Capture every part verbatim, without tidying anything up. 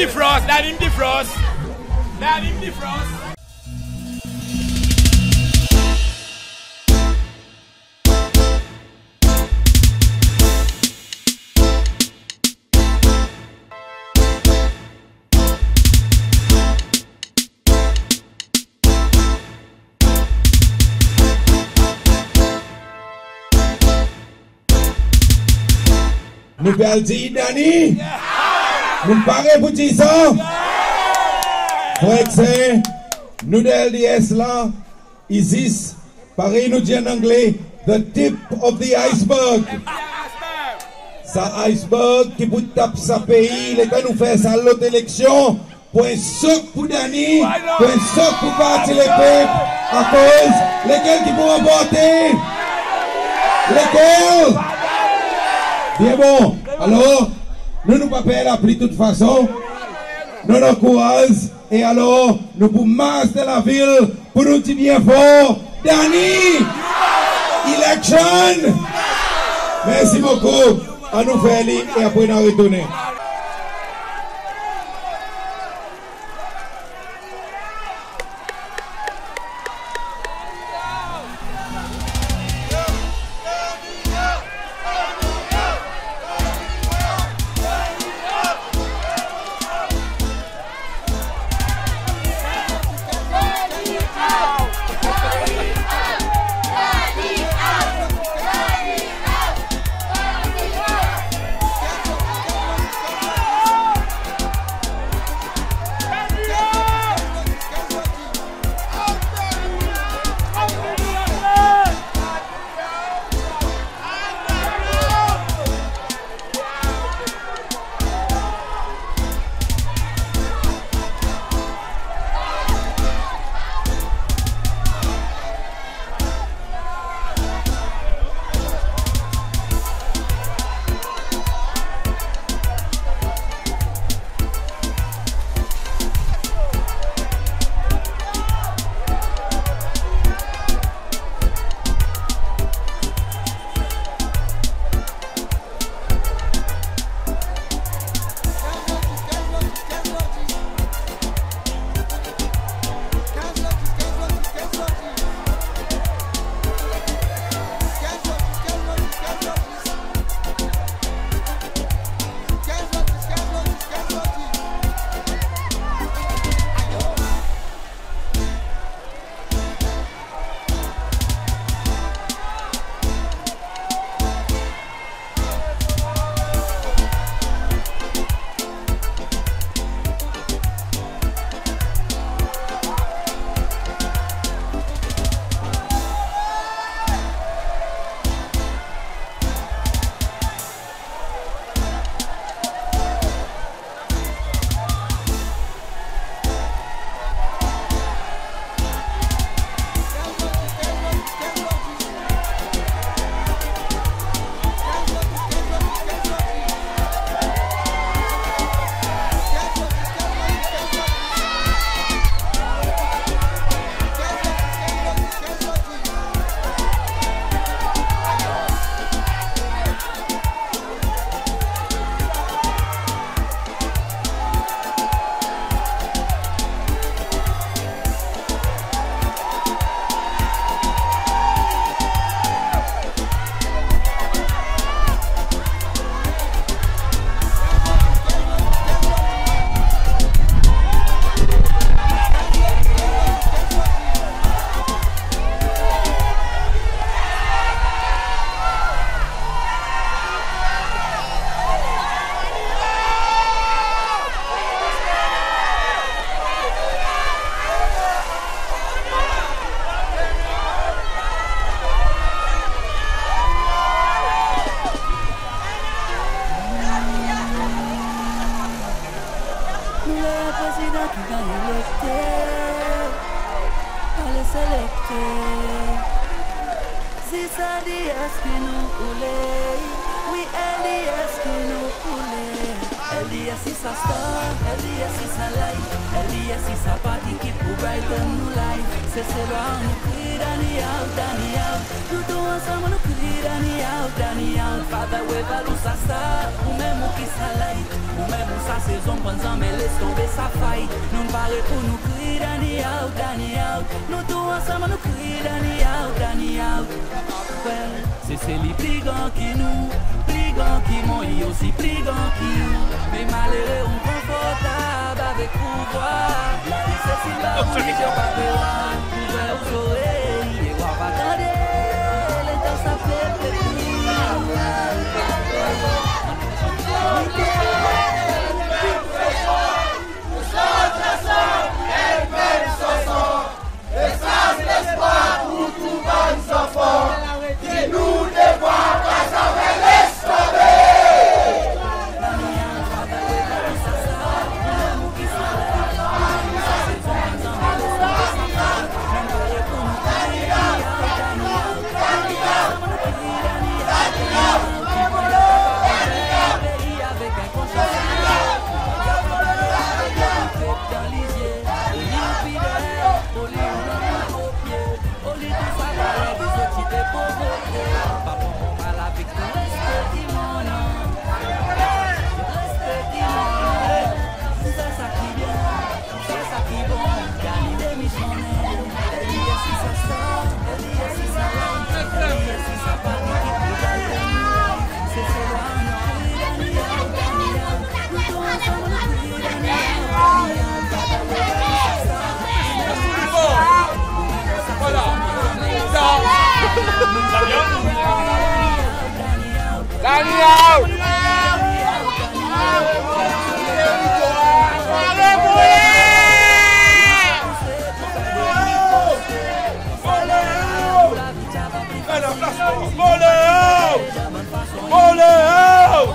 Defrost, Danny Defrost. Danny Defrost. Nou pe al dir Danny? Nou'n pare pour dir sa? Frer ek ser, nou dan L D S la, i zis, parey nou dir an Angle, the tip of the iceberg. Sa iceberg ki pou tap sa pei, letan nou fer sa lot eleksyon, pour en sok pour Danny, pour en sok pour Parti Lepep, akoz lekel ki pou ranporte? Lekel? Byen bon. Alor, nou, nou pa per lapli tout fason. Nou, nou kouraz, e alor, nou pou mars dan lavil pour nou dir byen for, Danny! Election! Mersi bokou. Annou fer li e apre nou a retournen. Nou le prezidan ki ganny elekte, pa le selekte. Zis L D S ki nou oule, wi, L D S ki nou oule. L D S i sa star, L D S i sa light, L D S i sa parti ki pou brighten nou life. Seselwa nou kriy Danny out, Danny out. Nou tou ansanm nou kriy Danny out, Danny out. Father Wavel ou sa star, ou menm ou ki sa light, ou menm ou sa sezon, pa'n zanmen les tonbe sa fight. Nou'n pare pour nou kriy Danny out, Danny out. Nou tou ansanm nou kriy Danny out, Danny out. Well, se, se li pli gran ki nou, pli gran ki mwan, li osi pli gran ki ou. Me malere ou konfortab avek pouvwar. Li se Simba ou li pa pe war. Ouver ou zorey e ou ava tande letan sa pep pe kriy. Pour sa sa, en menm sanson. Mesaz lespwar pour tou bann zanfan ki nou devwar pa zanmen les tonbe. Danny out! Mole out! Mole out!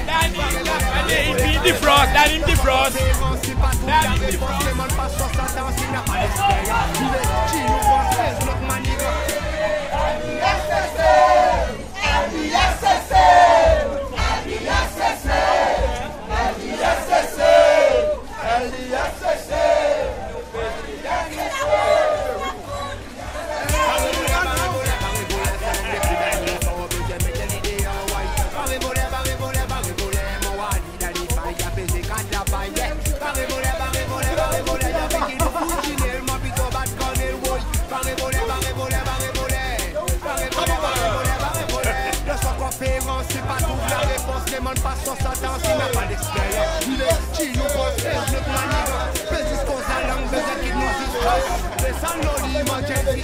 Danny, Danny, in defrost, Danny, in defrost. Danny, in defrost. Desann lo li, emergency,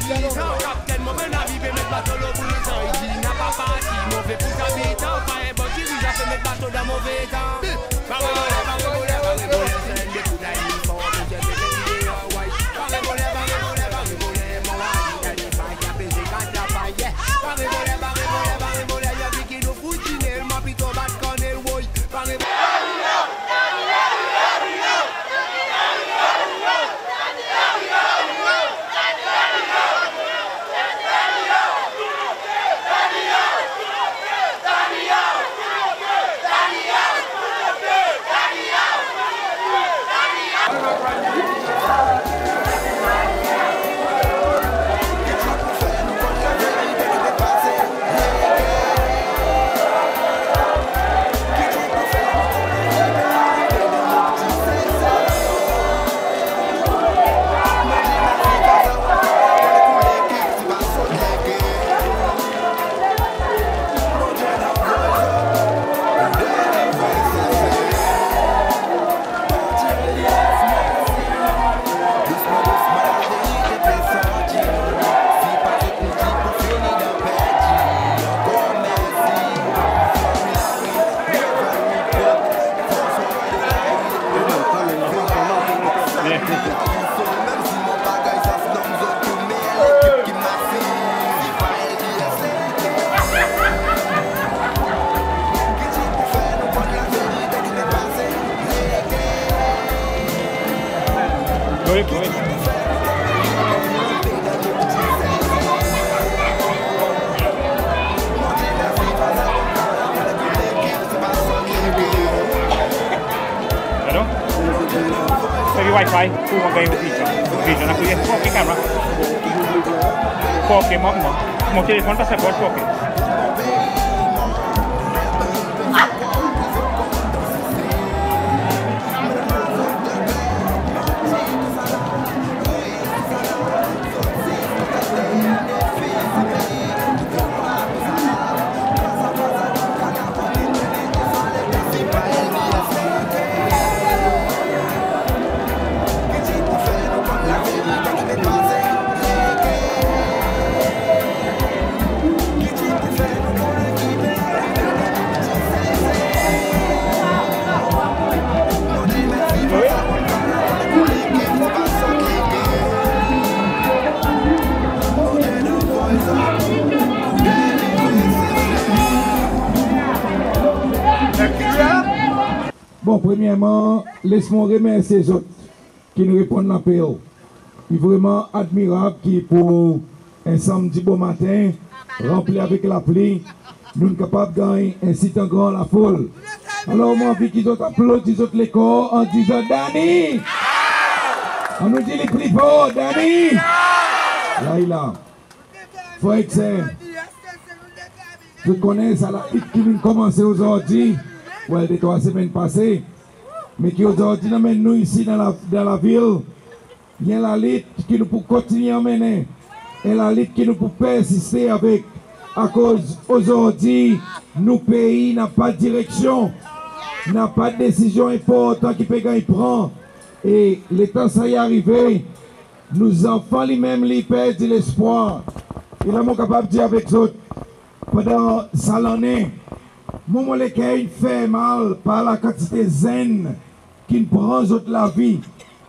kaptenn, moman in arive, met bato lo prizon. I dir napa parti move pour zabitan, pa en bon diriz a pe met bato dan move tan. Pare vole, pare vole, pare vole, se en de koudmen, i for bezwen mete li deor, wi. Pare vole, pare vole, pare vole, mon mari, Danny Faye, apeze gad la faye. Pare vole, pare vole, pare vole, i anvi ki nou fout tinel, mon pito bat kannel, woy. Pare Pardon? Sa i Wi-Fi pour mon gannyen vizyon. Vizyon, annan ki four K kamera. Four K mon, mon. Mon telefonn pa siport four K. Bon, premyerman, les mwan remersye zot ki'n reponn lapel. I vreman admirab ki pour en Sanmdi bomaten, ranpli avek lapli, nou'n kapab ganny en sitan gran lafoul. Alor, mon anvi ki zot aplodi zot lekor an dizan, "Danny!" Annou dir li pli for, "Danny!" La i la. Frer ek ser, zot konnen sa lalit ki nou'n konmanse ozordi, well, de trwa semenn pase, me ki ozordi in anmenn nou isi dan la, dan lavil, i en lalit ki nou pou kontinyen anmennen, en lalit ki nou pou persiste avek, akoz ozordi nou pei napa direksyon, napa desizyon enportan ki pe ganny pran, e letan sa i arive, nou zanfan li menm li i perdi lespwar. E la mon kapab dir avek zot, pandan sa lannen, mwan mon leker in fermal par lakantite zenn ki'n pran zot lavi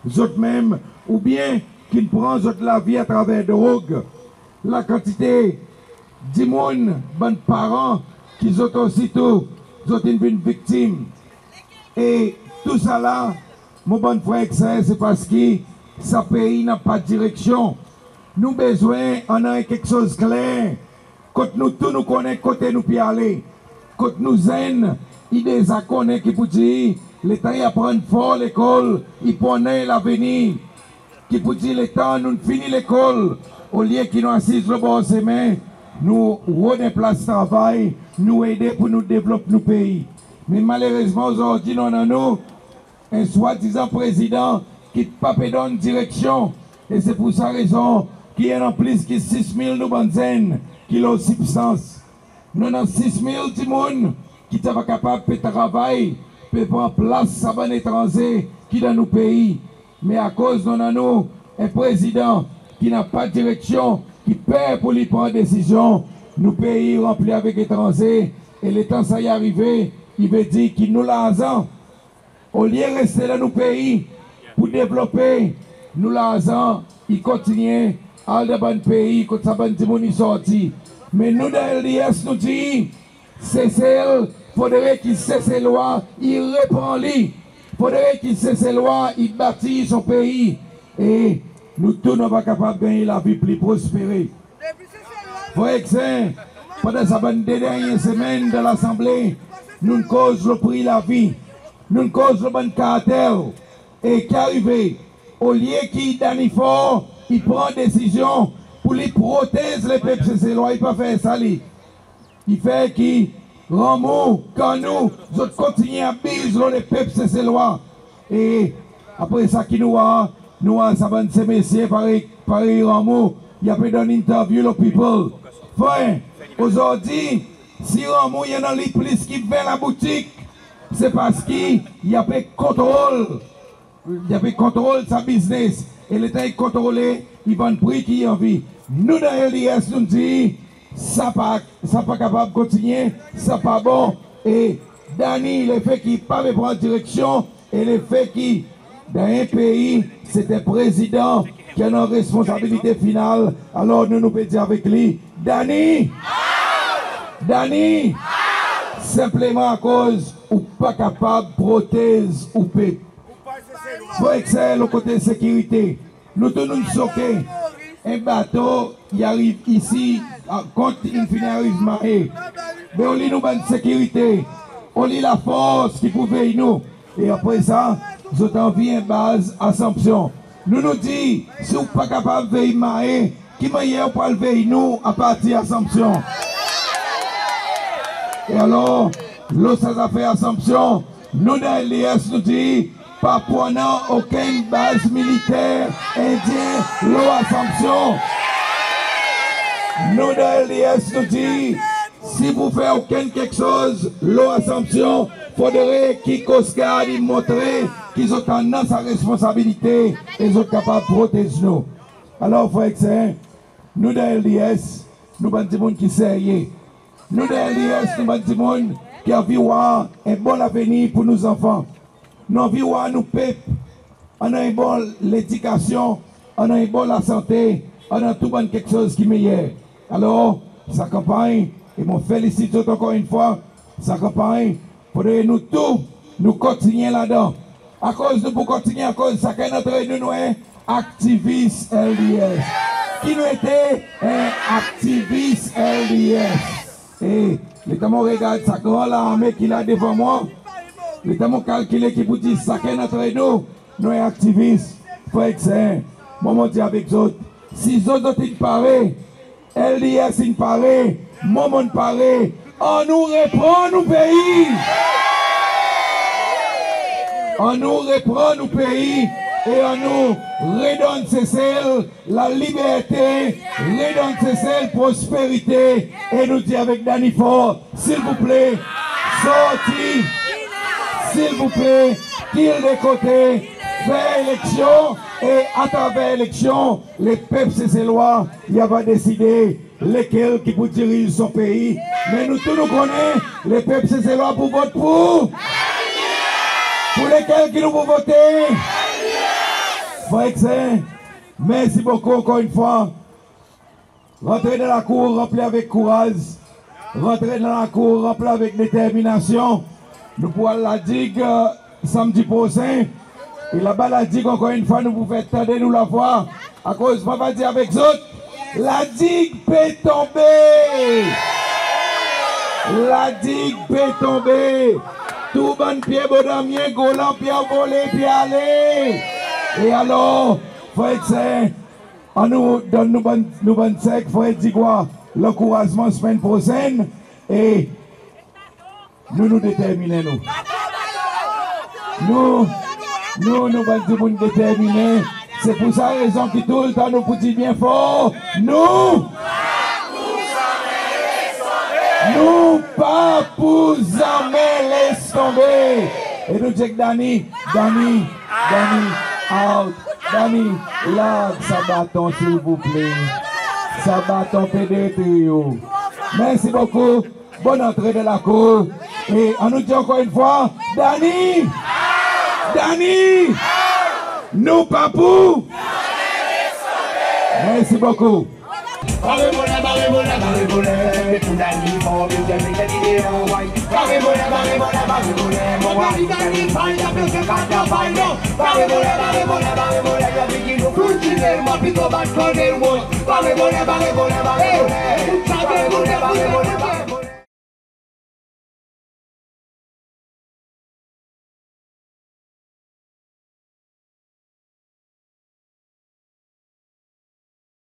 zot menm, oubyen ki'n pran zot lavi atraver drog. Lakantite dimoun, bann paran ki zot osi tou zot in vin viktim. E tousala, mon bann frer ek ser, se parski sa pei napa direksyon. Nou bezwen annan en keksoz kler, kot nou tou nou konnen kote nou pe ale, kot nou zenn i deza konnen ki pou dir letan i aprann for lekol, i pou annan en lavenir. Ki pou dir letan nou'n fini lekol, olye ki nou asiz lo bor semen, nou rod en plas travay, nou ede pour nou devlop nou pei. Me malerezman ozordi nou annan nou en swadizan prezidan ki pa pe donn direksyon, e se pour sa rezon ki i annan plis ki sis mil nou bann zenn ki lo sibstans. Nou annan sis mil dimoun ki ti ava kapab pe travay, pe pran plas sa bann etranze ki dan nou pei. Me akoz nou annan nou en prezidan ki napa direksyon, ki per pour li pran desizyon, nou pei i ranpli avek etranze, e letan sa i arive, i vedir ki nou larzan, olye reste dan nou pei pour devlope, nou larzan i kontinyen al dan bann pei kot sa bann dimoun i sorti. Me nou dan L D S nou dir, Sesel, fodre ki Seselwa i repran li, fodre ki Seselwa i batir son pei, e nou tou nou ava kapab ganny lavi pli prospere. Frer ek ser, pandan sa bann de dernyen semenn dan Lasanble, nou'n koz lo pri lavi, nou'n koz lo bann kartel, e ki arive, olye ki Danny Faure i pran desizyon pour li protez lepep Seselwa, i pa fer sa li. I fer ki Rameau, Kannou, zot kontinyen abiz lo lepep Seselwa. E apre sa ki nou war, nou war sa bann se mesye parey, parey Rameau, i a pe donn interview lo People. Frer, ozordi, si Rameau i annan li plis ki ven laboutik, se parski i a pe kontrol, i a pe kontrol sa biznes. E letan i kontrole, i vann pri ki i anvi. Nou dan L D S nou'n dir, sa pa, sa pa kapab kontinyen, sa pa bon. E Danny, lefe ki i pa pe pran direksyon, e lefe ki dan en pei, se en prezidan ki annan responsabilite final, alor nou, nou pe dir avek li, Danny! Danny! Senpleman akoz ou pa kapab protez ou pep. Frer ek ser, lo kote sekirite, nou tou nou'n soke. En bato i ariv isi, a, kont in fini ariv Mahé. Be oli nou bann sekirite, oli lafors ki pou vey nou. E apre sa, zot anvi en baz Assomption. Nou, nou dir, si ou pa kapab vey Mahé, ki mannyer ou pou al vey nou apartir Assomption? E alor, lo sa zafer Assomption, nou dan L D S nou dir, pa pou annan okenn baz militer Endyen lo Assomption. Nou dan L D S nou dir, si pou fer okenn keksoz lo Assomption, fodre ki Coast Guard i montre ki zot annan sa responsabilite e zot kapab protez nou. Alor, frer ek ser, nou dan L D S, nou bann dimoun ki serye. Nou dan L D S, nou bann dimoun ki anvi war en bon lavenir pour nou zanfan. Nou anvi war nou pep annan en bon ledikasyon, annan en bon lasante, annan tou bann keksoz ki meyer. Alor, sa kanpanny, e mon felisit zot ankor enn fwa, sa kanpanny, fodre nou tou, nou kontinyen ladan. Akoz nou pou kontinyen, akoz sakenn antre nou, nou en aktivis L D S. Ki nou ete? En aktivis L D S. E letan mon regard sa gran larme ki la devan mwan, letan mon kalkile ki pou dir sakenn antre nou, nou en aktivis, frer ek ser, mwan mon dir avek zot, si zot, zot in pare, L D S in pare, mwan mon'n pare, annou reprann nou pei! Annou reprann nou pei e annou redonn Sesel laliberte, redonn Sesel prosperite, e nou dir avek Danny for, silvouple, sorti, silvouple, kit lekote, fer eleksyon, e atraver eleksyon, lepep Seselwa i ava deside lekel ki pou diriz son pei. Me nou tou nou konnen, lepep Seselwa pou vot pour, pour lekel ki nou pou vote. Frer ek ser, mersi bokou ankor enn fwa. Rantre dan lakour ranpli avek kouraz, rantre dan lakour ranpli avek determinasyon. Nou pou al La Digue, e, samdi prosen. E laba La Digue, ankor enn fwa, nou pou fer tande nou lavwa. Akoz mon ava dir avek zot, La Digue pe tonbe! La Digue pe tonbe! Tou bann pye bodanmyen, golan pe anvole, pe ale! E alor, frer ek ser, annou donn nou bann, nou bann sek, frer Digwa, lankourazman semenn prosenn, e nou, nou determinen nou. Nou, nou, nou bann dimoun determinen. Se pour sa rezon ki toultan nou pou dir byen for, nou, nou pa pou zanmen les tonbe. E nou dir ek Danny, Danny, Danny, out. Danny, larg sa baton, silvouple. Sa baton pe detrir ou. Mersi bokou. Bonn antre dan lakour. E annou dir ankor enn fwa, Danny! Danny! Nou pa pou! Mersi bokou. Bare vole, bare vole, bare vole, pour Danny for, vin get lide anvay. Bare vole, bare vole, bare vole, mon Danny, Danny, fay, apel se pa travay, non. Bare vole, bare vole, bare vole, i a bigin nou fout chile, mon pito bat kone wos. Bare vole, bare vole, bare